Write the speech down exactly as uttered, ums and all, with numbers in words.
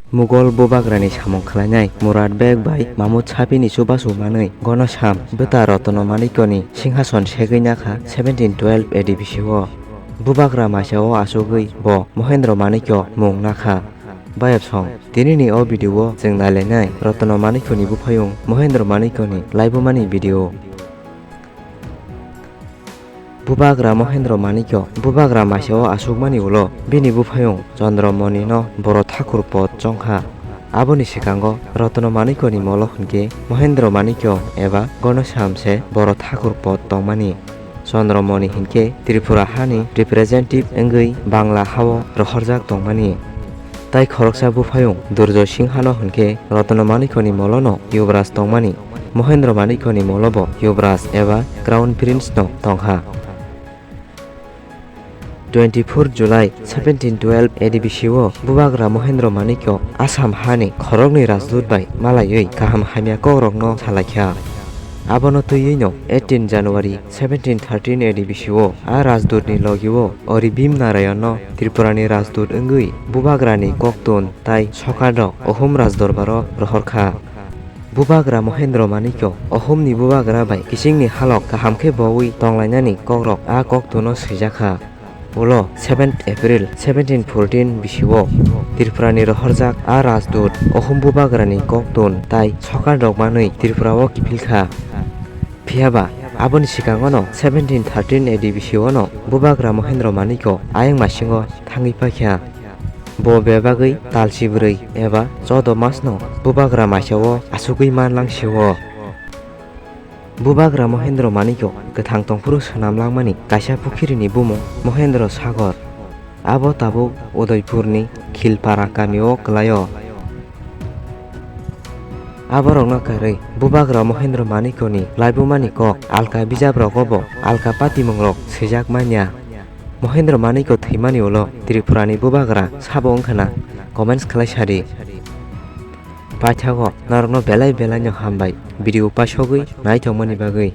Mughal bubagrani samung khlainai Murad Beg bai Mahmud Shapini chubachu manwi Ghanshyam bwta Ratana Manikyani singhason segwi nakha seventeen twelve A D B C o. Bubagra maisao achugwi bo Mahendra Manikya mung nakha. Bayapsong, tinini o video o chwng nailainai Ratana Manikyani buphayung Mahendra Manikyani laibumani video. Bubagra Mahendra Manikya bubagra maisao achukmani ulo bini buphayung Chandramani no boro thakur pod chongkha. Aboni swkango Ratana Manikyani molo hwnkhe Mahendra Manikya eba Ghanshyam se boro thakur pod tongmani. Chandramani hinkhe Tripura hani representative wngwi Bangla hao rohorjak tongmani. Tai khoroksa buphayung Durjoy Singhano hinkhe Ratana Manikyani molono Yuvraj tongmani, Mahendra Manikyani molobo Yuvraj eba Crown Prince no tongkha. Twenty-four July seventeen twelve A D B C o bubagra Mahendra Manikya Assam hani khoroknwi Rajdoot bai malaiwi kaham hamya kokrokno salaikha. Abono twiwi no eighteen January seventeen thirteen A D B C o a Rajdoot ni logi o Ori Bhim Narayan no Tripura ni Rajdoot wngwi bubagra ni koktun tai sokat rok Ohum Rajdorbar o rohor kha. Bubagra Mahendra Manikya Ohum ni bubagra bai kiching ni halok kaham khe bowi tonglainani kokrok a koktun o swijak kha. Ulo seventh April seventeen fourteen B C o Tripura ni rohorjak a Rajdoot Ohum bubagra ni koktun tai sokat rok manwi Tripura o kiphil kha. Phiya ba aboni swkango no seventeen thirteen A D B C o no bubagra Mahendra Manikya ayang masingo thangwi paikha. Bo bebagwi talsi bwrwi eba chodo masno bubagra maisao achugwi manlang sio. Bubagra Mahendra Manikya kwthang tongphuru swnam langmani kaisa pukhirini bumung Mahendra Sagar. Abo tabuk Udaipurni Khilpara kamio kwlaio. Aborokno karwi bubagra Mahendra Manikyani laibumani kok alka bijaprogo bo alka patimungrok swijak manya. Mahendra Manikya thwimani ulo Tripurani bubagra sabo wngkha na? Comments khlai sadi. Paithago norokno belai belaino hambai video paisogwi naithokmani bagwi.